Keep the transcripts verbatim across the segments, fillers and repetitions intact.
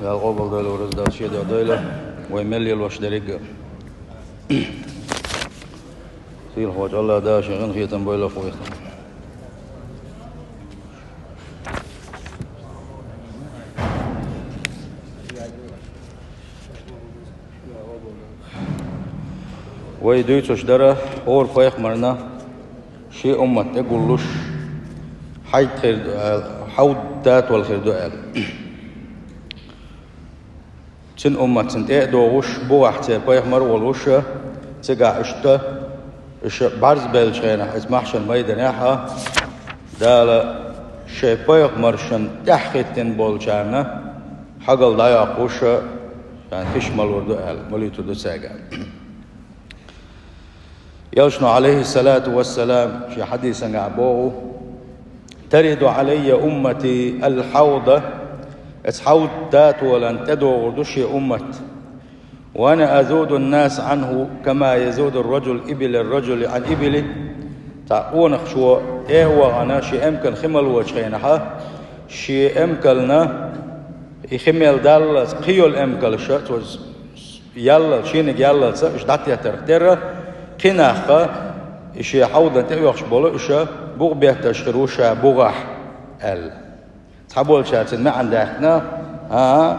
Дала къобалдойла, вай раза Дала шен дуьхьа дойла, вай мел лелош деррига а. Сийлахьчу АллахӀ Дала шен гӀиллакхетам бойла вайх. Вай дуьйцуш дара хӀора пайхамарна шен уммат тӀе гуллуш, хьайд хир ду аьлла, хьовд датол хир ду аьлла. Цуьнан уммат цунна тӀе а догӀуш, бухахь церан пайхамар а волуш, цигахь иштта, уьш бӀарзбеллачу хенахь, иза махьшар майданехь а, Дала шайн пайхамаршна тӀаьхьахӀиттина болчарна хьогалла дӀайоккхуш, шайна хиш малур ду аьлла, малуьйтур ду цаьрга. Элчано, Ӏалайхиссалату вассалам, шен хьадисангахь боху: «Тариду Ӏалайя уммати ал-хьавда», оцу хьовд датолан тӀедогӀур ду шен уммат. «Ва ана азуду ан-нас Ӏанху, кама язуду ар-раджулу ибила ар-раджули Ӏан ибили». Цхьа къонахчо тӀе а вахана, шен эмкал хи малочу хенахь, шен эмкална и хи мел даллалц кхин йолу эмкалш, цо яллалц, шениг яллалц, уьш дӀатеттарх терра, кхин нах, и шен хьовдан тӀе оьхуш болу, уьш бух бетташ хир ву ша бухахь, аьлла. Цхьаболчара цуьнан маьӀна даьккхина, а,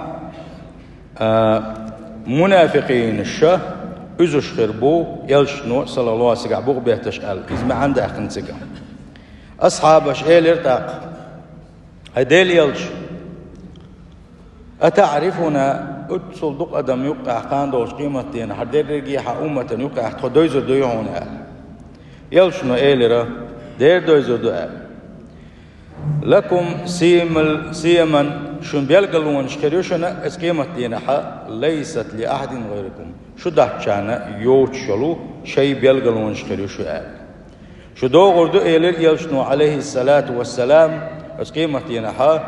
а, мунафикъинаш, уьзуш хир бу, элчано, саллаллаху Ӏалайхи ва саллам, бух бетташ аьлла. Иза маьӀна даьккхина цигахь. Асхьабаша элира тӀаккха: «ХӀай Делан элча, атаӀрифуна, оццул дукха адам юккъехь кхана долчу къематдийнахь дерриге а хьан умматан юккъехь тхо девзар дуй хьуна?» аьлла. Элчано элира: «Дера, девзар ду», аьлла. «Лакум симал-, сияман, шун билгалонаш хир ю шуна оцу къематдийнахь, лайсат ли ахьадин гӀайракум, шу даьхначарна йоцуш йолу шайн билгалонаш хир ю шун», аьлла. «Шу догӀур ду», элира элчано, Ӏалайхиссалату вассалам, оцу къематдийнахь,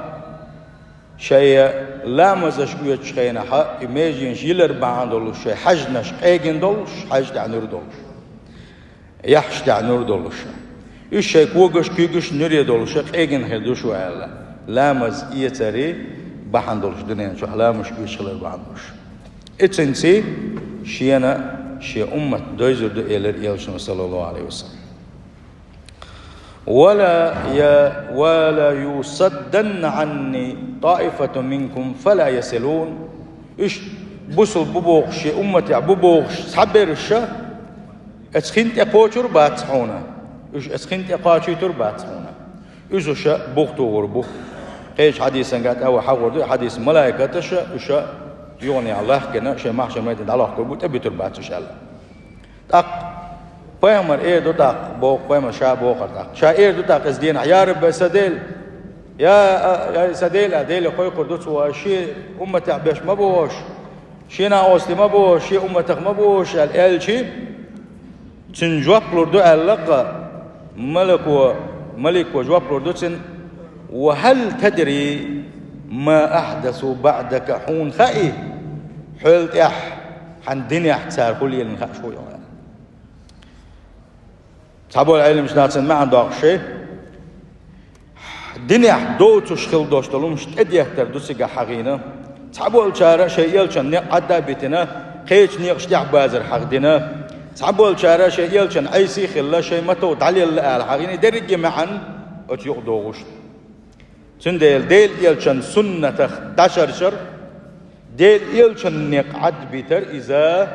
шайн ламазаш оьцучу хенахь, и меженаш йилар бахьана долуш, шайн хьаьжнаш къегина долуш, хьаьж тӀехь нуьра долуш, яххьаш тӀехь нуьра долуш. Уьш шайн когаш, куьйгаш нуьре долуш, къегина хир ду шу аьлла. Ламаз эцаре бахьана долуш, дуьнен чохь ламазаш оьцуш хилар бахьана долуш. И цуьнца шена шен уммат девзар ду, элира элчано, саллаллаху Ӏалайхи ва саллам. «Ва ла я-, ва ла юсадданна Ӏанни таифатун минкум фа ла ясилун». Уьш бусул бу бохуш, шен умматехь бу бохуш цхьаберш оцу хин тӀе кхочур бац хьуна. Уьш оцу хин тӀе кхачуьйтур бац хьуна. Уьш шу бух тухур бу. Кхечу хьадисангахь тӀе а вай хьахор ду, и хьадис малайкаташа, уьш юханехь лахкина, шайн махьшар майдан дӀалохкур бу, тӀебуьтур бац уьш аьлла. ТӀаккха пайхамар эр ду тӀаккха, боху пайхамар ша бохура тӀаккха. Ша эр ду тӀаккха иза дийнахь: «Я Рабби, сан Дела! Я, а, я, сан Дела, а, Деле кхойкхур ду цо, шен умматехь берш ма бу уьш, шен накъостий ма бу уьш, шен умматах ма бу уьш», аьлла аьлчи, цуьнан жоп лур ду аьлла-кх, малико, малико жоп лур ду цуьнан: «Ва хьал тадри ма ахьдасу баӀдака, хьуна хаьий, хьол тӀаьхьа хьан динехь цара хӀун лелийна хаьаш ву хьуна?» Цхьаболу Ӏеламнаха цуьнан маьӀна доккхуш, динехь доцуш хила долуш долу хӀумнаш тӀедеттар ду цигахь хьахийна. Цхьаболчара шайн элчан некъ Ӏадда а битина, кхечу некъаш тӀехь базар хьахдина. Цхьаболчара шайн элчан Ӏеса а хилла, шайн матов дӀалелла ала хьахийна, дерриге а маьӀна оцу юкъа догӀуш. Цундела Делан элчан суннатах дӀашаршар, Делан элчан некъ Ӏадбитар иза,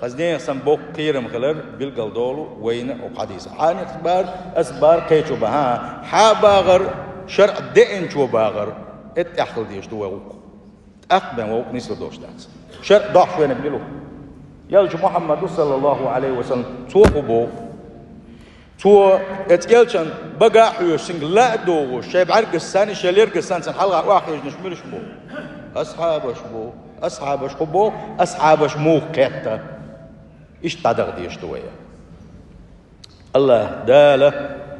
хаза нехан сан боккха кхерам хилар билгал долу вайна оцу хьадисехь. Хьан некъ бара, ас бара, кхечо бара, хьан, хьан багӀар, шарӀ деанчо багӀар, эт тӀехь хила дезаш ду вай гӀуллакх. ТӀаккха бен вай гӀуллакх нислур долуш дац. ШарӀ дохьуш вайниг мила ву? Элча Мухьаммад ву, саллаллаху Ӏалайхи ва саллам, цо хӀун боху? Цо, оцу элчан бага а хьоьжуш, цуьнга ла а догӀуш, шайн бӀаьргаш санна, шайн лергаш санна, цуьнан хьалха охьахевшинарш муьлш бу? Асхьабаш бу. Асхьабаш хӀун боху? Асхьабаш муха кхетта? Иштта дӀадаха дезаш ду вай. АллахӀ Дала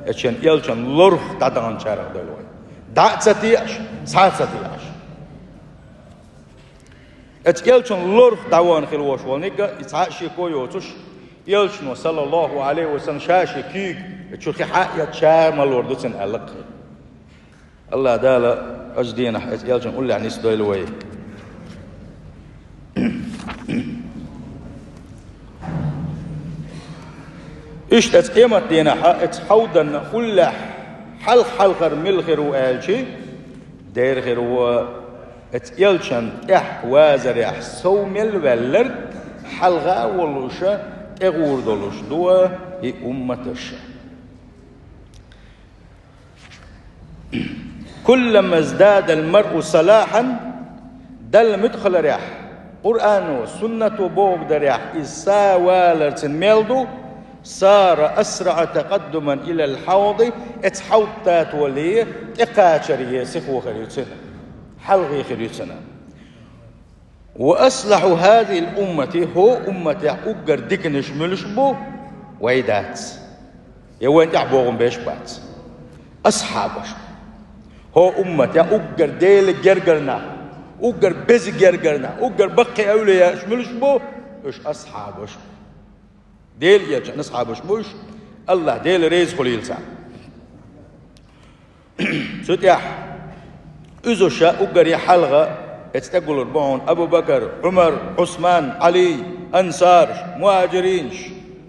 оцу шен элчан лорах дӀадаханчарах дойла вай. ДӀа а ца теӀаш, схьа а ца теӀаш. Оцу элчан лорах дӀавахана хила волуш волниг а, и цхьа а шеко йоцуш, элчано, саллаллаху Ӏалайхи ва саллам, ша шен куьйга чу хи хьаэцча, ша ма лор ду цуьнан аьлла-кх. АллахӀ Дала оцу дийнахь оцу элчан уллехь нисдойла вай. Иштта эцу къематдийнахьа, эцу хьовданна уллехь хьалха-хьалхара мила хир ву аьлчи, дера хир ву, эцу элчан тӀехь вазарехь сов мел ваьлларг, хьалха а волуша, тӀегӀур долуш ду и умматаша. كلما ازداد المرء صلاحا, Далла муьтӀахьаларехь, Къуръано, суннато бохург дарехь, иза са валарцин мел ду, صار أسرع تقدما إلى الحوض, эцу хьовда татоле тӀекхачаре сихо хир ю цуьнан, хьалхе хир ю цуьнан. وأصلح هذه الأمة, хӀо умматехь уггар диканаш муьлш бу, вай дац. Я вайн тӀехь богӀун беш бац. Асхьабаш бу. ХӀо умматехь уггар Деле гергара нах, уггар беза гергара нах, уггар баккхий эвлияаш муьлш бу, уьш асхьабаш бу. Дела элчан асхьабаш бу уьш, АллахӀ Дела реза хуьлийла царна. Цу тӀехь уьзуша уггаре хьалха эцу тӀегуллур бу хьуна Абу-Бакар, Ӏумар, Ӏусман, Ӏали, ансараш, мухӀажиринаш,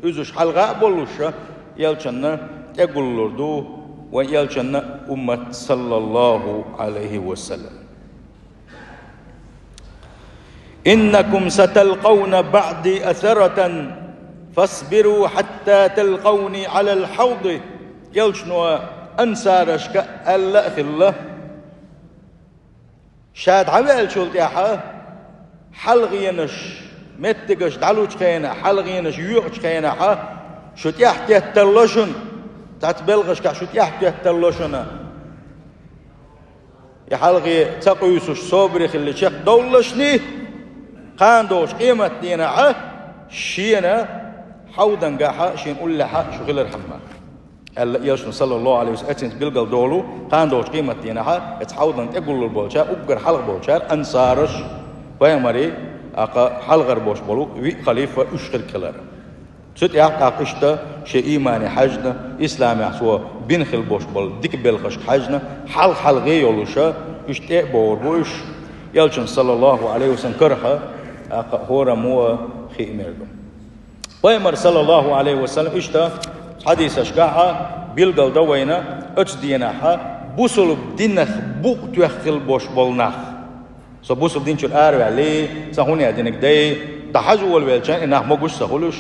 уьзуш хьалха а боллуша, элчанна тӀегуллур ду вайн элчанна уммат, саллаллаху Ӏалайхи ва саллам. إنكم ستلقون بعدي عثرة فاصبروا حتى تلقوني على الحوض. Элчано ансарашка аьлла а хилла, ша дӀаваьллачул тӀаьхьа хьалхенаш, меттигаш дӀалучу хенахь, хьалхенаш йоькъучу хенахьа, шу тӀаьхьатетталла шуна, цхьацца белхашкахь шу тӀаьхьатетталла шуна. И хьалхе ца къуьйсуш собаре хилла чекхдовллашний, кхана долчу къематдийнахьа шена хьовдангахьа, шена уллехьа шу хилархьама, аьлла, элчано, саллаллаху Ӏалайхи ва саллам, эцинца билгал долу, кхана долчу къематдийнахьа эца хьовдан тӀегуллур болчара, уггар хьалха болчара, ансараш, пайхамаре, акха хьалхара болуш болу виъ халифа уьш хирг хилар. Цу тӀехь тӀаккха иштта шен иймане хьаьжна, исламехь цо бина хила болуш болу дика белхашка хьаьжна, хьалха-хьалхе йолуша, уьш тӀе а богӀур бу уьш, элчан, саллаллаху Ӏалайхи ва саллам, карахьа, тӀаккха хӀораммо хиъ мер ду. Пайхамар, саллаллаху Ӏалайхи ва саллам, иштта хьадисашкахьа билгал дан вайна, оцу дийнахьа бусулба динах букъ тоьхна хила болуш болу нах. Со бусулба дин чуьра араваьллий, сан хӀун яа диниг дай, дӀахьажа волавелча, и нах могуш ца хуьлуш,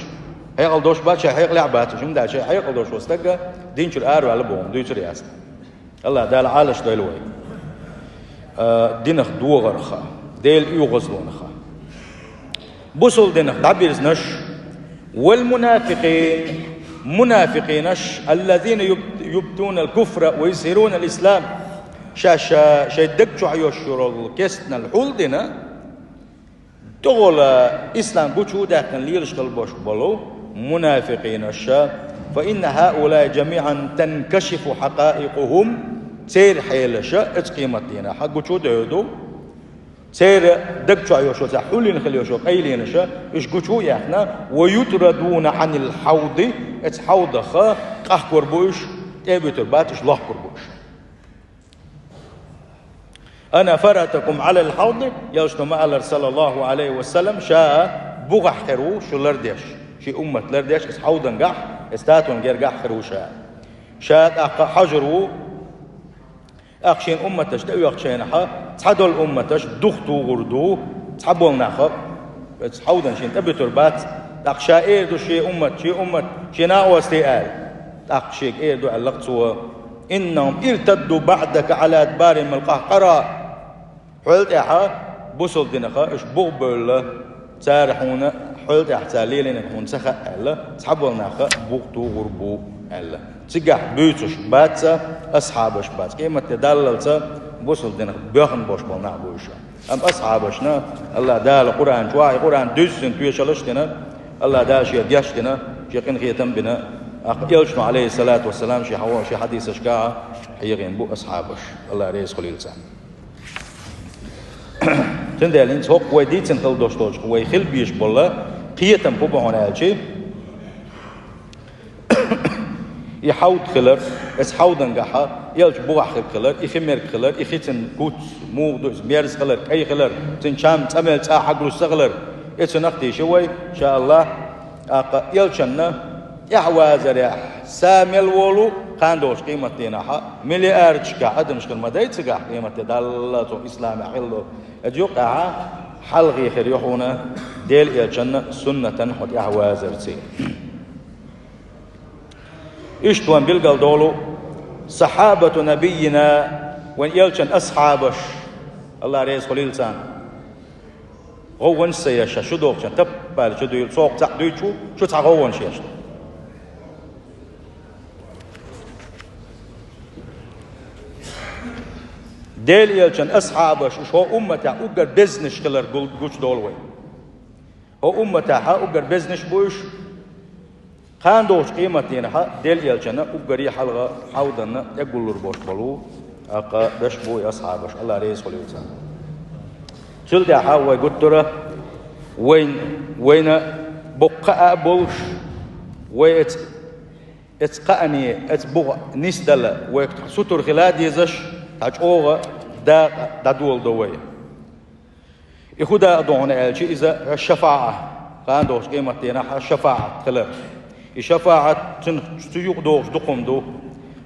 хьекъал долуш бац, шайн хьекъалехь бац, хӀунда аьлча хьекъал долуш волу стага дин чуьра араваьлла боху дуьйцур яц. АллахӀ Дала Ӏалаш дойла вай. А, динах догӀарха, Делан оьгӀазлонаха. Бусулба динах дӀабирзинарш, والمنافقين, мунафикъинаш, الذين يب-, يبطنون الكفر ويظهرون الإسلام. Шаьш, а, шайн даг чохь йолуш йолу кестнал хьулдина, тӀехула ислам гучу а даьккхина лелаш хила болуш болу мунафикъинаша, فإن هؤلاء جميعا تنكشف حقائقهم, церан хьелаша оцу къематдийнахьа гучу а девр ду. Церан даг чохь йолуш йолу, цара хьулйина хила йолуш йолу къайленаша, уьш гучу а яьккхина, ويطردون عن الحوض, оцу хьовдаха къахкор бу уьш, тӀе а буьтур бац уьш, лохкур бу уьш. أنا فرطكم على الحوض, элчано ма-аллара, саллаллаху Ӏалайхи ва саллам, ша бухахь хир ву шу лардеш, шен уммат лардеш, оцу хьовдангахь, оцу татон гергахь хир ву ша. Ша тӀаккха хьожур ву, тӀаккха шен умматаш тӀеоьхучу хенахьа, цхьадолу умматаш духтугӀур ду, цхьаболу наха, оцу хьовдан шен тӀебуьтур бац, тӀаккха ша эр ду шен уммат, шен уммат, шен накъостий аьлла. ТӀаккха шега эр ду аьлла цо: إنهم ارتدوا بعدك على أدبارهم القهقرى. Хьол тӀаьхьа бусул динаха уьш бухбевлла, цара хьуна хьол тӀаьхьа цара лелийнарг хьуна ца хаьа аьлла, цхьаболу наха бухтугӀур бу аьлла. Цигахь буьйцуш бац ца асхьабаш бац. Къематде даллалца бусул динах боьхна болуш болу нах бу уьш. Амма асхьабашна АллахӀ Дала Къуръан чохь, и Къуръан дуьззина тоьшаллаш а дина, АллахӀ Дала шен геч а дина, шен къинхетам а бина, тӀаккха элчано, Ӏалайхиссалату вассалам, шен хьа-, шен хьадисашкахь хьехийна бу асхьабаш. АллахӀ реза хуьлийла царна. Цундела хӀинца хӀокху вай дийцина хила долуш долчу вай хила безаш болу кхетам хӀун бу хьуна аьлчи, и хьовда хилар, эцу хьовдангахьа, элча бухахь хирг хилар, и хи мерг хилар, и хи цуьнан куц, муха ду иза, мерза хилар, кӀай хилар, цуьнан чам цӀа мел цӀа хьаглуш ца хилар, и цунах тийша вай, иншааллахӀ, тӀаккха элчанна тӀаьхьавазарехь са мел волу, кхана долчу къематдийнахьа миллиардашкахь адамаш хир ма дай цигахь, къематде Далла цо исламехь хилла. Эцу юкъехьа хьалхе хир ю хьуна Делан элчанна суннатан хьо тӀаьхьавазарций. Иштта вайн билгал долу сахьабату набийина, вайн элчан асхьабаш, Алла реза хуьлийла царна. ГӀовгӀанаш ца еш, шу дохучун таппале чу дуьйла, цхьа цхьаъ дуьйцу, шу цхьа гӀовгӀанаш еш. Делан элчан асхьабаш, уьш хӀокху умматехь уггар безнаш хилар гул-, гучудолу вай. ХӀокху умматехьа уггар безнаш бу уьш, кхана долчу къематдийнахьа Делан элчанна уггаре хьалха хьовданна тӀегуллур болуш болу, тӀаккха берш бу и асхьабаш, Алла реза хуьлийла царна. Цул тӀаьхьа вай гуттара, вайн, вайна боккха а болуш, вай эц-, эц кхаане, эц бухахь нисдала, вай сутур хила дезаш, цхьа чӀогӀа дакъа дӀадоладо вай. И хӀун дакъа ду хьуна аьлча, иза шафаӀа, кхана долчу къематдийнахьа шафаӀат хилар. И шафаӀат цуьнан цу юкъа догӀуш дукха хӀума ду.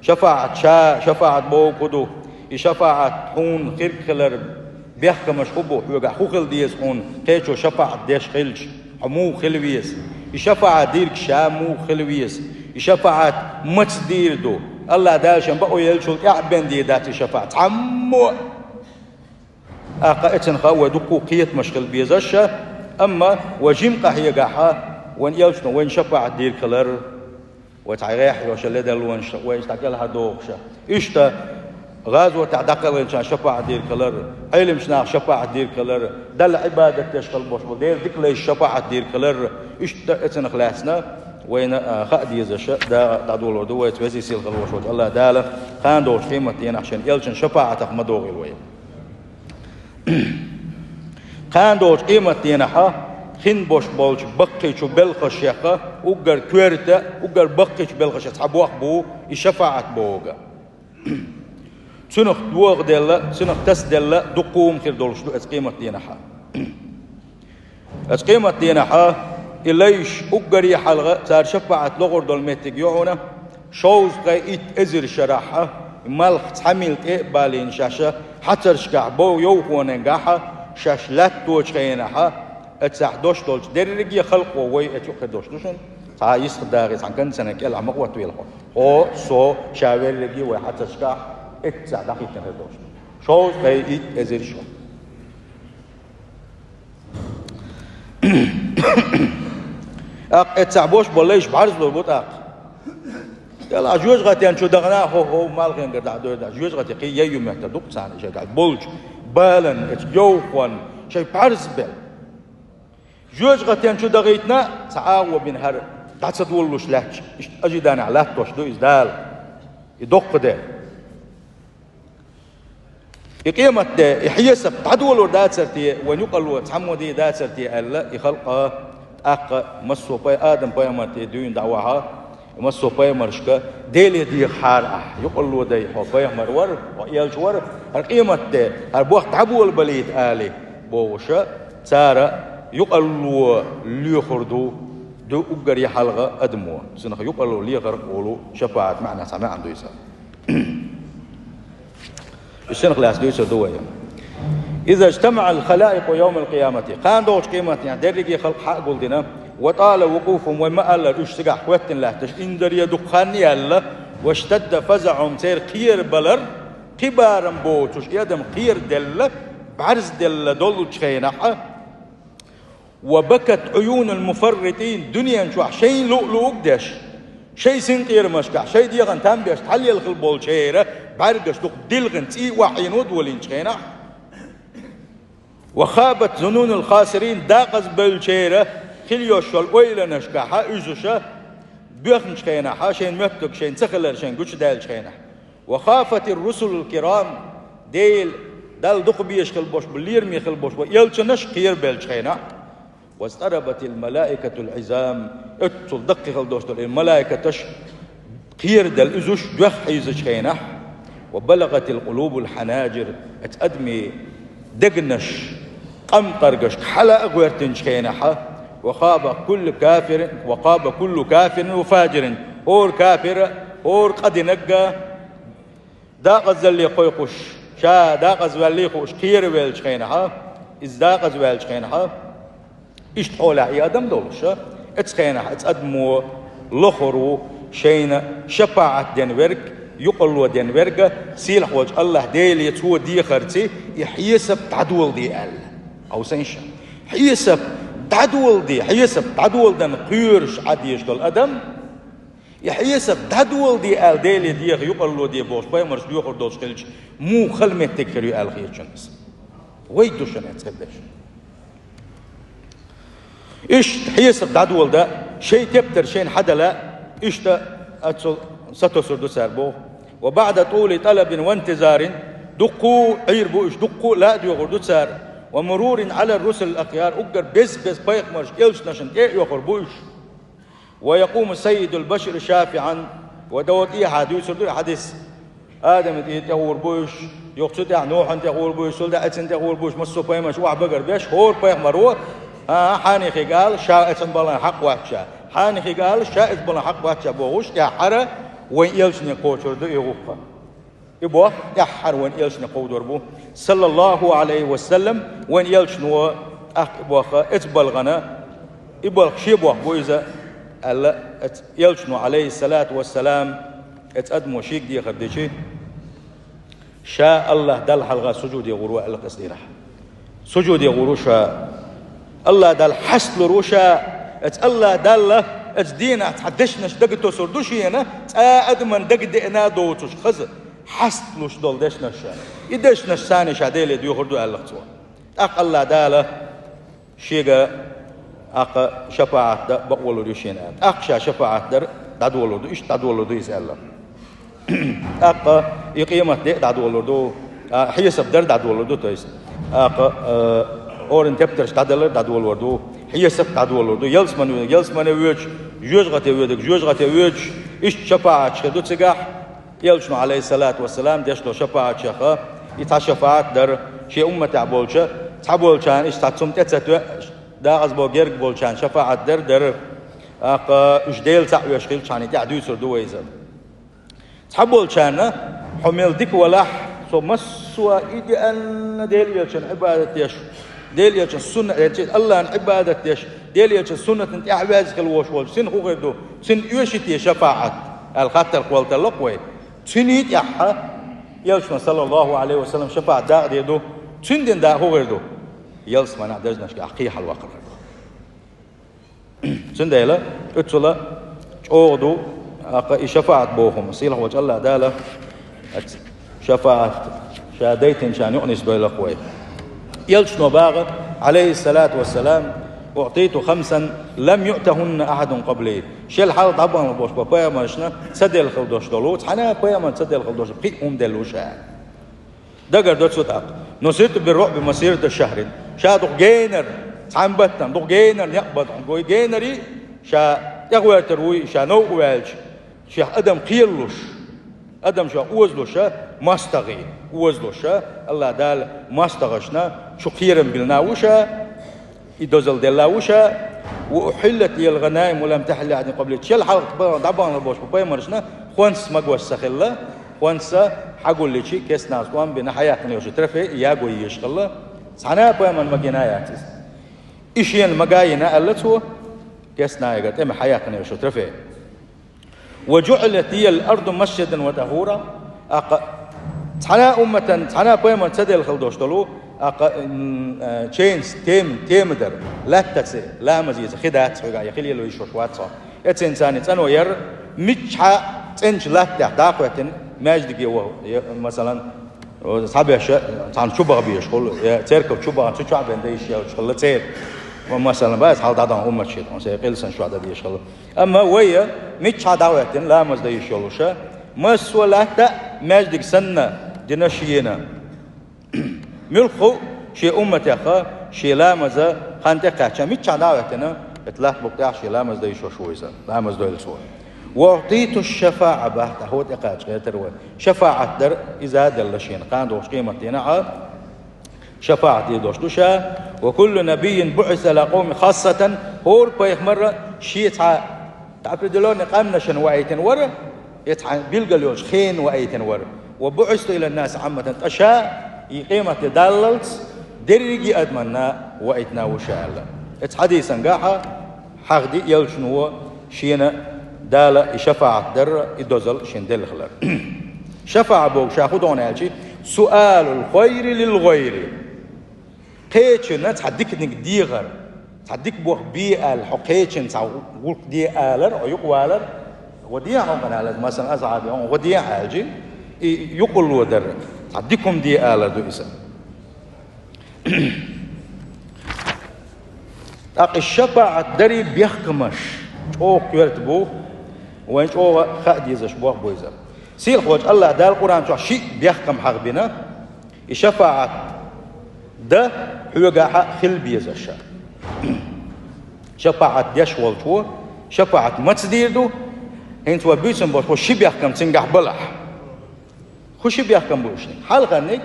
ШафаӀат ша, шафаӀат бохург хӀун ду? И шафаӀат хьуна хирг хилар бехкамаш хӀун бу, хьоьгахь хӀун хила деза хьуна, кхечо шафаӀат деш хилча, хьо муха хила веза? И шафаӀат дийриг ша муха хила веза? И шафаӀат маца дийр ду? Алла Дала шен бакъо еллачул тӀаьхьа бен дийр дац и шафаӀат? Цхьаммо а ТӀаккха эццахь вай дуккха кхетамаш хила безаш, амма вай жимма къахьегахь, вайн элчано вайна шапаӀат дийриг хилар, вай цхьа гӀехь йош ледарлонаш, вай иштта кӀелхьардохуш. Иштта гӀазотехь дӀакхелхинчарна шапаӀат дийриг хилар, Ӏеламчу наха шапаӀат дийриг хилар, Далла Ӏибадат деш хила болуш болу Делан дика лайшна шапаӀат дийриг хилар, иштта эццахь лаьцна вайна, а, хаа дезаш дагӀа дӀадолор ду вайца везий сийлахь хила волуш волчу Аллах Дала, кхана долчу къематдийнахь шен элчан шапаӀатах ма догӀийла вай. Кхана долчу къематдийнахьа хин бош болчу баккхийчу белхашеха уггар коьрта, уггар баккхийчу белхашех цхьа бох бу и шапаӀат бохург. Цунах догӀа делла, цунах таса делла дуккха хӀума хир долуш ду эцу къематдийнахьа. Эцу къематдийнахьа и лайш уггаре хьалха цара шапаӀат лохур долу меттиг ю хьуна, шовзткъе итт эзар шарахьа, и малх цхьа милла тӀе а балийна шаьш, хьацаршкахь бов йовхонан гахьа, шаьш лаьтточу хенахьа, эццахь дош долчу дерриге а халкъо вай эцу юккъе дош ду шуна, цхьа йисах дагӀе, цхьана канцанан кӀелахь ма гӀоттавелла хьо. Хьо, со, ша верриге а вай хьацаршкахь, эццахь дӀахӀиттина хир долуш ду. Шовзткъе итт эзар шо. ТӀаккха эццахь бош болу лайш бӀарзлур бу тӀаккха. Делахь жоьжахатен чу дахана хӀо-хӀо малхенгара дӀа а дойр дӀа. Жоьжахате кхин яй ю меттар ду-кх царна и шайгахь болчу балан, эцу йовхонан шайн бӀарз бен. Жоьжахатен чу дахийтина, цхьа агӀо бина хӀара дӀа ца долалуш лаьтташ, иштта ажиданехь латтош ду иза Дала. И доккха де. И къематде, и хьесап дӀадолор дацар те, вайн юкъалло цхьаммо дийр дацар те аьлла, и халкъа тӀаккха массо а пай-, Адам-пайхамар тӀе дуьйна дӀавахьа, массо а пайхамаршка, Деле дехахьара ахь, юкъалло дай, хьо пайхамар вара, хьо элча вара, хӀара къематде, хӀара бохь дӀаболабалийта али, бохуша, цара юкъалло лоьхур ду, ду уггаре хьалха адамо, цунах юкъалло лехарх а волу шапаӀат маьӀна цхьа маьӀна дуй сан. Уьш сенах лаьцна дуьйцур ду вай. Иза жтамаӀал халаикъу йовмал къиямати. Кхана долчу къематдийнахь дерриге халкъ хьа а гулдина, ва тӀала вукъуфухум, вай ма-аллара, уьш цигахь хӀоьттина лаьтташ, инзаре дукха хан яьлла, ва штадда фазаӀухум, церан кхерабалар, кхин барам боцуш, и адам кхераделла, бӀаьрзделла доллучу хенахь, ва бакат Ӏуюнул муфарритӀин, дуьнен чохь шайн луъ-луъург деш, шайн синкъерамашкахь, шайн дегӀан там беш, тхьалелла хила болчеран бӀаьргаш дукха дилхина, цӀий охьийна долийначу хенахь, ва хабат зунунул хасирин, декъазбевллачеран хила йолуш йолу ойланашкахь уьзуша боьхначу хенахь, шайн моьттург шайна ца хилар шайна гучудаьллачу хенахь. Ва хафатир русулул кирам, Дела, Далла дукха безаш хила болуш бу, лераме хила болуш бу элчанаш кхерабеллачу хенахь. Ва старабатил малаикатул Ӏизам, оццул даккхий хила долуш долу и малаикаташ кхераделла уьзуш доьхна хьийзачу хенахь. Ва балагатил къулубул хьанаджир, эцу адамийн дегнаш къамкъаргашка хьала а гӀоьртинчу хенахь, وخاب كل كافر، وخاب كل كافر وفاجر. ХӀора кафира, хӀора къа динарга дакъазалле кхойкхуш, ша дакъазваьллий хууш кхеравеллачу хенахьа, иза дакъазваьллачу хенахьа, иштта хьолехь и адам долуша, эцу хенахь эцу адамо лохур ву шайна шапаӀат ден верг, юкъалло ден верга, сийлахь волчу АллахӀ Деле цо дехарций, и хьесап дӀадоладе аьлла. Хьовсийша. Хьесап дӀадоладе, хьесап дӀадоладан кхоьруш Ӏа дезаш долу адам, и хьесап дӀадоладе аьлла Деле деха юкъалло де бохуш пайхамарш доьхур долуш хилча, муха хала меттиг хир ю аьлла хеташ ю иза. Вай ду шуна эцу хир дерш. Иштта хьесап дӀадоладан, шайн тептар шайна хьадала, иштта оццул сатосур ду цара боху. وبعد طول طلب وانتظار, дуккха а Ӏийр бу уьш, дуккха а лаа доьхур ду цара. ومرور على الرسل الأخيار, уггар беза-беза пайхамарш, элчанашна тӀе а оьхур бу уьш. ويقوم سيد البشر شافعا, ва дов тӀехьа дуьйцур ду и хьадис. Адаман тӀе тӀехур бу уьш, юха цу тӀехь Нухьан тӀехур бу уьш, цул тӀехь эцан тӀехур бу уьш, массо а пайхамарш охьабагар беш, хӀора пайхамаро, а, хьанехиг ала, ша эцан балан хьакъ вац ша, хьанехиг ала, ша эцан балан хьакъ вац ша бохуш, тӀаьххьара вайн элчане кхочур ду и гӀуллакх. И боху тӀаьххьара вайн элчане кховдор бу, саллаллаху Ӏалайхи ва саллам, вайн элчано тӀаккха и боху эцу балгӀана, и балха шен боху бу иза, аьлла, эцу элчано, Ӏалайхиссалату вассалам, эцу адамо шега дехар дичи, ша АллахӀ Далла хьалха сужуде гӀур ву аьлла кхин цу дийнахь. Сужуде гӀур ву ша. АллахӀ Далла хьасталур ву ша. Эцу АллахӀ Далла эцу дийнахь цхьа дешнаш дага тосур ду шена, цкъа а адаман дага деана а доцуш хаза, хьасталуш долу дешнаш ша. И дешнаш санна ша Деле доьхур ду аьлла цо. ТӀаккха АллахӀ Дала шега тӀаккха шапаӀат дан бакъволур ю шена аьлла. ТӀаккха ша шапаӀат дар дӀадолур ду, иштта дӀадолур ду иза аьлла. ТӀаккха и къемат де а дӀадолур ду, а, хьесап дар дӀадолур ду, то есть, тӀаккха, а, хӀоранна тептарш дӀадалар дӀадолур ду, хьесап дӀадолур ду, ялсамане воьдург ялсамане воьдуш, жоьжахате воьдург жоьжахате воьдуш, иштта шапаӀаташ хир ду цигахь, Элчано, Ӏалайхиссалату вассалам, деш долу шапаӀатех и цхьа шапаӀат дара, шен умматехь болчу цхьаболчарна иштта цхьа цунна тӀе ца тоьаш, дакъазбо герга болчарна шапаӀат дара, дара. ТӀаккха уьш Дела цхьаъ веш хилчахьана, и тӀаьхьа дуьйцур ду вай иза. Цхьаболчарна: «Хьо мел дика валахь, со массо а и деанна Дела Элчан Ӏибадат деш, Дела Элчан сунна-, элча-, АллахӀан Ӏибадат деш, Дела Элчан суннатан тӀаьхьа ваьзна хила волуш волчу цунна хӀун хир ду? Цунна оьший те шапаӀат?» — аьлла хаттар кхолладелла-кх вай. Цуьнан тӀаьхьа Элчано, саллаллаху Ӏалайхи ва саллам, шапаӀат дакъа дийр ду. Цуьнан дина дакъа хӀун хир ду? Ялсаманехь дежнашкахь кхехьа хьалаваккхар хир ду. Цундела оццула чӀогӀа ду, тӀаккха и шапаӀат боху хӀума. Сийлахь волчу АллахӀ Дала шапаӀат ша дайтинчарна юкъанисдойла-кх вай. Элчано боху, Ӏалайхиссалату вассалам: «أعطيت خمسا لم يؤتهن أحد قبلي». Шел хьалха дӀабахана болуш болу пайхамаршна ца делла хила долуш долу, цхьана а пайхамарна ца делла хила долуш пхиъ хӀума делла ву ша. Дагардо цо тӀаккха: «نصرت بالرعب مسيرة شهر». Ша дукха генара, цхьана баттана, дукха генара, некъ баттана, гой генарий, ша тӀехӀоьттур вуй, ша новкъа ваьлча, шех адам кхералуш, адам шех озалуша, мостагӀий озалуша, АллахӀ Дала мостагӀашна чу кхерам биллина ву ша, и дозалла делла ву ша, «وأحلت لي الغنائم لم تحل لأحد قبلي». Шел хьалха дӀабахана болуш болу пайхамаршна хӀонс магош ца хилла, хӀонс хьагулличи, кестнаш тӀом бина, хьаяьккхина йолчу трофей ягой езаш хилла, цхьана а пайхамарна магийна яц иза. И шена мага а йина, аьлла цо, кестнаш ягар тӀе ма хьаяьккхина йолчу трофей. «وجعلت لي الأرض مسجدا وطهورا». ТӀаккха цхьана а умматан, цхьана а пайхамарна ца делла хила долуш долу, тӀаккха, м, э, чейнца тема, тема дара, лаьттаца ламаз еза хи дац хьоьгахь, я хи лело йиш йолуш вац хьо. Эццинца царна цӀано яра, миччахьа цӀеначу латтехь дӀа а кхоьттина, маьждиге ваха, я, масалан, схьабеш, цхьана чу баха безаш хуьлу, я церков чу бахана, цу чохь бен дан йиш йолуш хилла церан. Ма-, масалан, бац, хьалха дӀадахана уммат шен, хьуна сайн къилсан чохь дан дезаш хилла. Амма вай миччахьа дӀахӀоьттина ламаз дан йиш йолуша, массо а латта а маьждиг санна дина шена. Муьлхха а шен умматеха шен ламаза хан тӀекхаьчча, миччахьа дӀахӀоьттина, эта латта букъ тӀехь шен ламаз дан йиш йолуш ву иза, ламаз дойла цо. «وأعطيت الشفاعة» бахьа тӀехь хӀун тӀекхача гӀертара вай. ШафаӀат дар иза а делла шена. Кхана догӀучу къематдийнахь а шафаӀат дийр долуш ду ша. وكل نبي بعث إلى قومه خاصة, хӀора пайхамар шен цхьа определённый къаьмнашна ваийтина вара, я цхьа билгал йолча хенна ваийтина вара. وبعثت إلى الناس عامة, ткъа ша, из къематди даллалц, дерриге адамашна ваийтина ва ша аьлла. Из хьадисангахьа хьахаду элчано шена Дала из шафаӀат дар, из дозал шена делла хилар. ШафаӀат боху ша хӀун ду аьлча, سؤال الخير للغير. Кхечунна цхьа диканиг дехар, цхьа дика бохам бе аьлла, хьо кхечунна цхьа гӀуллакх де алар, хьо юкъавалар, гӀо де хьо къаьнала, масала, асхьабе, гӀо де аьлча, и юкъалла дар, цхьа дика хӀума де алар ду иза. ТӀаккха и шафаӀат дарий бехкамаш чӀогӀа коьрта бу, вайн чӀогӀа хаа дезаш бохам бу иза. Сийлахьволчу АллахӀ Дала Къуръан чохь шиъ бехкам хьахабина, и шафаӀат дан хьоьгахьа хила безаш. ШафаӀат деш волчо шафаӀат маца дийр ду, хӀинца вай буьйсанна болуш бу ши бехкам цуьнгахь балахь. ХӀун ши бехкам бу уьш? Хьалхарниг: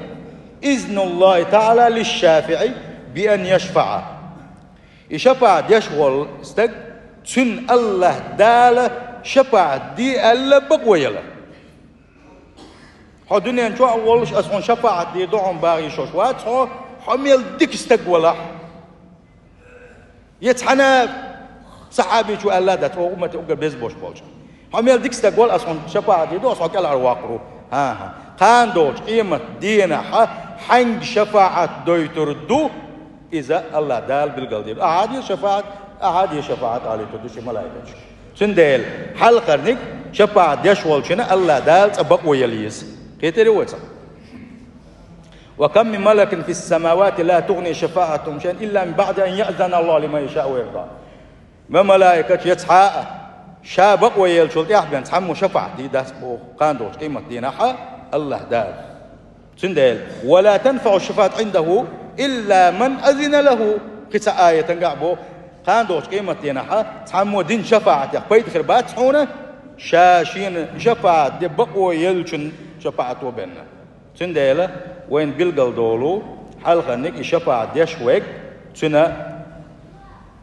إذن الله تعالى للشافع بأن يشفع. И шафаӀат деш волу стаг, цуьнан АллахӀ Дала шафаӀат де аьлла бакъо яла. Хьо дуьнен чохь а волуш, аса хьуна шафаӀат дийр ду хьуна бахийшош вац хьо, хьо мел дика стаг валахь. Я цхьана сахьабичо аьлла дац, оха уммате уггар беза болуш болчу: «Хьо мел дика стаг вала, аса хьуна шафаӀат дийр ду, аса хьо кӀелхьарвоккхур ву». ХӀан-хӀа. Кхана долчу къемат дийнахьа хьаьнга шафаӀат дойтур ду, иза АллахӀ Дала билгалдийр ду. Ахьа де шафаӀат, ахьа де шафаӀат алийтур ду шен малайкашка. Цундела хьалхарниг шафаӀат деш волчунна АллахӀ Дала цкъа бакъо яла еза. Кхетарий вай цхьа? وكم من ملك في السماوات لا تغني شفاعتهم شيئا إلا من بعد أن يأذن الله لمن يشاء ويرضى. Ма малайкаш я цхьа а, ша бакъо еллачул тӀаьхьа бен цхьаммо шафаӀат дийр дац боху кхана долчу къемат дийнахьа АллахӀ Дала. Цундела: «ولا تنفع الشفاعة عنده إلا لمن أذن له». Кхин цхьа аятангахь боху, кхана долчу къемат дийнахьа цхьаммо дина шафаӀатех пайда хир бац хьуна, ша шена шафаӀат де бакъо еллачун шафаӀато бенна. Цундела вайна билгал долу, хьалхарниг и шафаӀат деш верг, цуьнан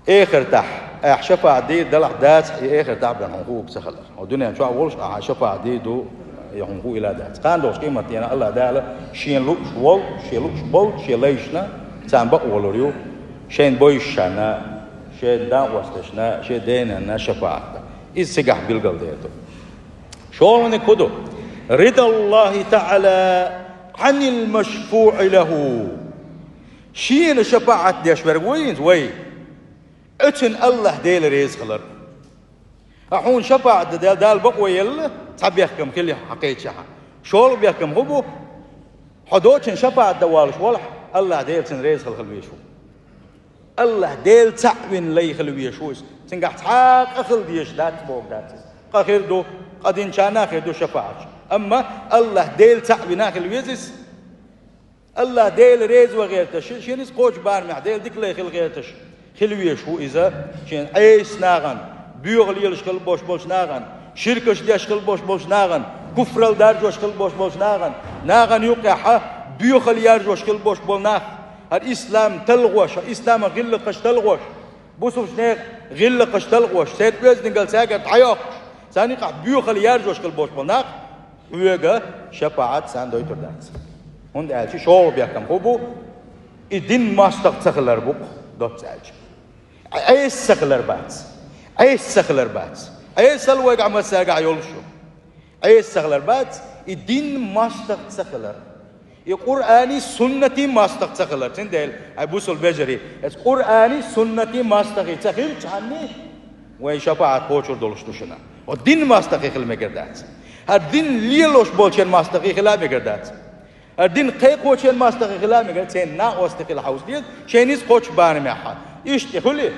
эхартахь, ахь шафаӀат дийр далахь дацахь, и эхартахь бен хьуна хууг ца хилар. Хьо дуьнен чохь а волуш, ахьа шафаӀат дийр ду, я хьуна хууг ила дац. Кхана долчу къемат дийнахь АллахӀ Дала шен лууш волу, шен лууш болу, шен лайшна, царна бакъо лур ю, шайна бовзуш шарна, шен накъосташна, шен денанна шафаӀат дан. Иза цигахь билгал дер ду. ШолгӀаниг хӀун ду? رضا الله تعالى عن المشفوع له. Шена шафаӀат деш верг ву иза вай, оьцун АллахӀ Дела реза хилар. Ткъа хьуна шафаӀат дан Дала бакъо елла, цхьа бехкам хили хьан кхечахьа. ШолгӀа бехкам хӀун бу? Хьо доцчун шафаӀат дан волуш волахь, АллахӀ Дела цунна реза хила хила везаш ву. АллахӀ Дела цхьаъ вина лай хила везаш ву иза. Цуьнгахь цхьа а къа хила дезаш дац боху дац иза. Къа хир ду, къа динчарна а хир ду шафаӀаташ. Амма АллахӀ Дела цхьаъ вина хила веза иза. АллахӀ Дела реза ван гӀерташ, шен иза кхочу барамехь Дела дика лай хила гӀерташ хила везаш ву иза, шен Ӏеса нахана, боьха лелаш хила бош болчу нахана, ширкаш деш хила бош болчу нахана, куфрал даржош хила бош болчу нахана, нахана юккъехьа боьхал яржош хила бош болу нах, хӀара ислам талхош, хӀара исламан гӀиллакхаш талхош, бусулбанех гӀиллакхаш талхош, церан оьздангалла цаьргара дӀайоккхуш, царна юкъахь боьхал яржош хила бош болу нах, хьоьга шафаӀат царна дойтур дац. ХӀунда аьлча шолгӀа бехкам хӀун бу? И дин мостагӀа ца хилар бу-кх, доцца аьлча. Ӏеса ца хилар бац. Ӏеса ца хилар бац. Ӏесалла вайгахь массаьргахь йолуш ю. Ӏеса ца хилар бац, и дин мостагӀа ца хилар. И Къуръаний, суннатий мостагӀа ца хилар. Цундела, ай бусулба вежарий, эцу Къуръаний, суннатий мостагӀий ца хилчхьана, вайн шафаӀат кхочур долуш ду шуна. Хьо дин мостагӀий хила мегар дац. ХӀара дин лелош болчеран мостагӀий хила а мегар дац. ХӀара дин кхайкхочеран мостагӀий хила а мегар, церан накъостий хила хьовса деза, шайна иза кхочу барамехьа. Иштта и хуьлий,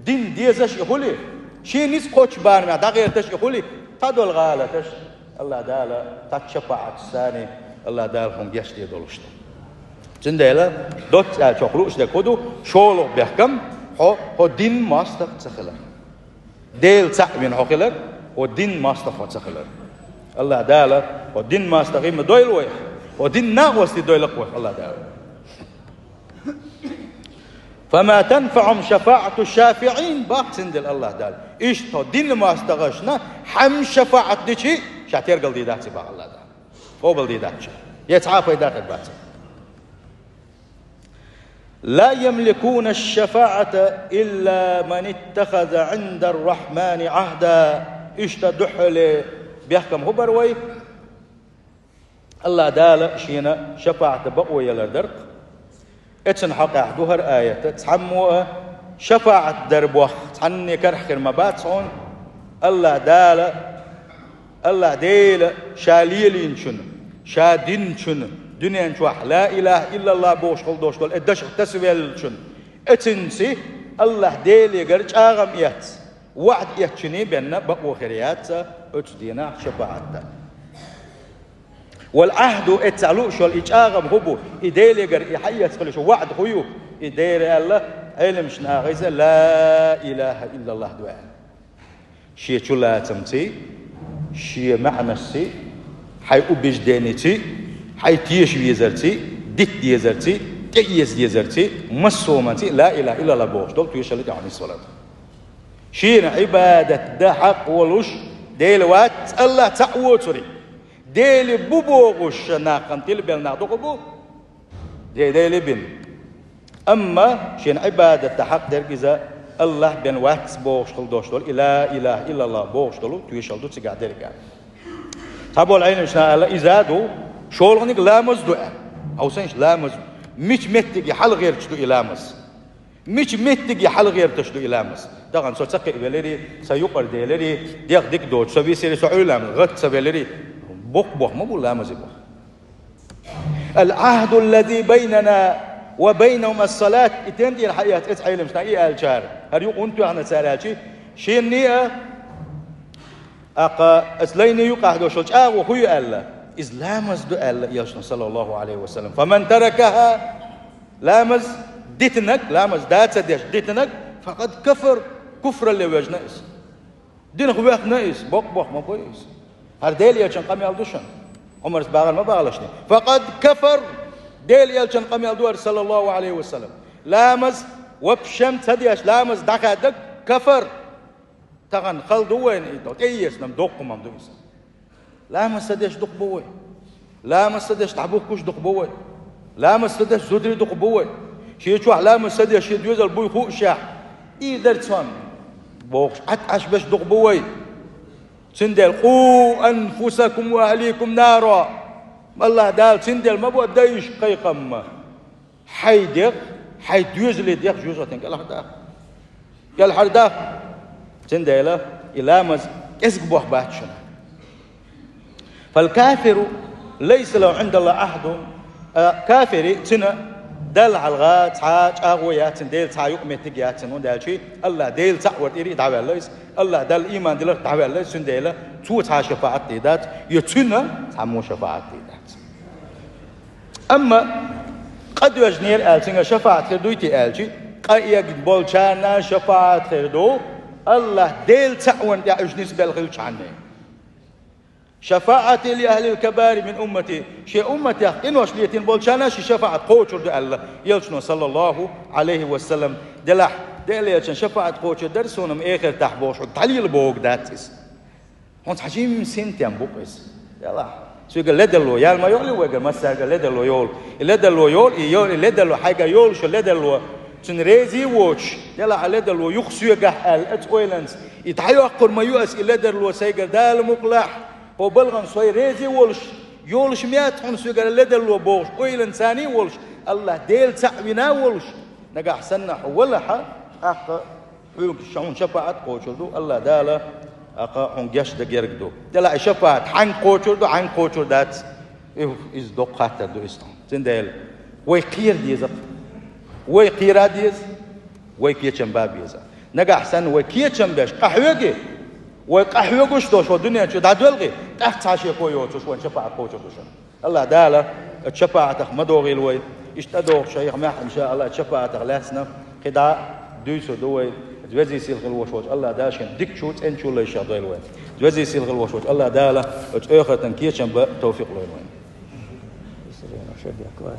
дин дезаш и хуьлий, шена иза кхочу барамехь дӀагӀерташ и хуьлий, цхьадолу гӀалаташ АллахӀ Дала цхьацца шафаӀатца санна, АллахӀ Дала хьуна гечдийр долуш ду. Цундела доцца аьллачохь лууш дерг хӀун ду? ШолгӀа бехкам, хьо, хьо дин мостагӀа ца хилар. Дела цхьаъ вина хьо хилар, хьо дин мостагӀа хьо ца хилар. АллахӀ Дала хьо дин мостагӀий ма дойла вайх, хьо дин накъостий дойла-кх вайх АллахӀ Дала. «فما تنفعهم شفاعة الشافعين», бах цундела АллахӀ Дала. Иштта тхо динна моастагӀашна хӀама шафаӀат дичи, ша тергал дийр дац, бах АллахӀ Дала. Къобал дийр дац. Е цхьа а пайда хир бац. «لا يملكون الشفاعة إلا من اتخذ عند الرحمن عهدا». Иштта духхьале бехкам хӀу бар вай? АллахӀ Дала шена шафаӀата бакъо елар дар-кх. Эцун хьакъехь ду хӀара аят: цхьаммо а шафаӀат дар боху цхьанне карахь хир ма бац хьуна, АллахӀ Дала, АллахӀ Дела ша лелийначун, ша динчун, дуьнен чохь ла илаха иллаллахӀ бохуш хила долуш долу и дашах тасавеллачун, эцинций АллахӀ Делегара чӀагӀам эцна, ваӀда эцчуьнан бен бакъо хир яц оцу дийнахь шафаӀат дан. Вал Ӏахьду, эццахь лууш йолу и чӀагӀам хӀун бу, и Делегара и хьаэцна хилча ваӀда хӀун ю, и дера аьлла, Ӏеламчу наха иза ла илаха иллаллахӀ ду аьлла. Шен чулацамций, шен маьӀнашций, хьайн убеждениций, хьайн теша везарций, дита дезарций, тӀеэца дезарций, массо а хӀуманций ла илаха иллаллахӀ бохуш долу тоьшалла тӀехь нисвалар. Шена Ӏибадат дан хьакъ волуш Дела вац, АллахӀ цхьаъ воцург. Дела бу бохуш шен нахана тилабелла нах дукха бу, Де-, Дела бина. Амма шена Ӏибадат дан хьакъ дерг иза АллахӀ бен вац бохуш хила долуш долу, и ла илаха иллаллахӀ бохуш долу тоьшалла ду цигахь дерг аьлла. Цхьаболу Ӏеламчу наха аьлла, иза а ду, шолгӀаниг ламаз ду аьлла. Хьовсийша, ламаз ду. Мича меттиге хьалагӀерташ ду и ламаз? Мича меттиге хьалагӀерташ ду и ламаз? Тахана со ца кхиавелирий, сан юкъара делирий, дегӀ дика доцуш со висирий, со Ӏуьйламна гӀатта ца велирий, боккха бохам ма бу ламазе боху. «العهد الذي بيننا وبينهم الصلاة», и тем тӀера хьаэцна эцу Ӏеламчу наха и аьллачара, хӀара юкъа хӀунда тоьхна ца аьлчи, шинна а, аккха, аса лайна юкъахь долуш чӀагӀо хӀун ю аьлла, иза ламаз ду аьлла Элчано, саллаллаху Ӏалайхи ва саллам. «فمن تركها», ламаз дитинарг, ламаз да ца деш дитинарг, «فقد كفر», куфралле вежна иза. Динах вехна иза, боккха бохам ма бу иза. ХӀара Дела Элчан къамел ду шуна. Ӏумарс бахар ма бахалаш шуна. «فقد كفر», Дела Элчан къамел ду хӀара, саллаллаху Ӏалайхи ва саллам. Ламаз, вообще ца деш, ламаз дӀахаьддаг, кафар. Тахана хала ду вайна и тӀо, тӀеэцна-м доккха хӀума ду иза. Ламаз ца деш дукха бу вай. Ламаз ца деш дӀабухкуш дукха бу вай. Ламаз ца деш зударий дукха бу вай. Шен чохь ламаз ца деш шен доьзал буй хуушехь, и дара цунна бохуш, Ӏад Ӏаш беш дукха бу вай. Цундела: «قوا أنفسكم وأهليكم نارا». АллахӀ Дала цундела ма бо дайшка кхайкхам. Хьайн дегӀ, хьайн доьзалийн дегӀ жоьжахатин кӀелхьардаха. КӀелхьардаха. Цундела и ламаз кӀезиг бохам бац шуна. «فالكافر ليس له عند الله عهد». А, кафири, цуьнан Далла хьалха цхьа а чӀагӀо яц, цуьнан Дела цхьа а юкъаметтиг яц, цуьнан, хӀунда аьлча АллахӀ Дела цхьаъ вара тӀера дӀаваьлла иза, АллахӀ Далла ийман диларх дӀаваьлла иза, цундела цо цхьа а шафаӀат дийр дац, я цуьнан цхьаммо шафаӀат дийр дац. Амма къа доьжнера аьлла, цуьнгара шафаӀат хир дуй те аьлча, къа эгна болчарна шафаӀат хир ду, АллахӀ Дела цхьаъ варна тӀехь уьш нисбелла хилчхьанна. «شفاعتي لأهل الكبائر من أمتي». Шен умматех къинош летийна болчарна шен шафаӀат кхочур ду аьлла Элчано, саллаллаху Ӏалайхи ва саллам. Делахь, Дела Элчан шафаӀат кхочур дара суна-м эхартахь бохуш, хьо дӀалела бохург дац иза. ХӀунца хьан жимма синтем бу-кх иза. Делахь, соьгара ледарло ял ма йолу вайгара массаьргара ледарло йолу. И ледарло йолу, и йо-, и ледарло хьайгара йолуш йолу ледарло. Цунна реза а воцуш, делахь а ледарло юха соьгахь аьлла, оцу ойланца. И дӀайоккхур ма ю ас и ледарло сайгара Дала мукъалахь. Хьо балгӀан сой реза а волуш, йолуш ма яц хьуна соьгара ледарло бохуш, ойланца а волуш, АллахӀ Дела цхьаъ вина а волуш. Нагахь санна хьо валахь, тӀаккха Хьоьга ша-, хьуна шапаӀат кхочур ду АллахӀ Дала, аккха хьуна гечдан герга ду. Делахь и шапаӀат хьаьнга кхочур ду, хьаьнга кхочур дац? Уф, иза доккха хаттар ду иза. Цундела вай кхера деза-кх. Вай кхера а деза, вай кечам бан а беза. Нагахь санна вай кечам беш къахьоьгий, вай къахьоьгуш долуш хӀокху дуьнен чу дӀадоьлхий, тӀаккха цхьа шеко йоцуш вайн шапаӀат кхочур ду шуна. АллахӀ Дала оцу шапаӀатах ма догӀийла вай. Иштта тӀедогӀучу шайх маьхьа, иншааллахӀ, оцу шапаӀатах лаьцна кхидӀа а дуьйцур ду вай. Везий сийлахь волуш волчу АллахӀ Дала шен дикачу, цӀеначу лайшех дойла вай. Везий сийлахь волуш волчу АллахӀ Дала оцу эхартан кечам бан товфикъ лойла вай.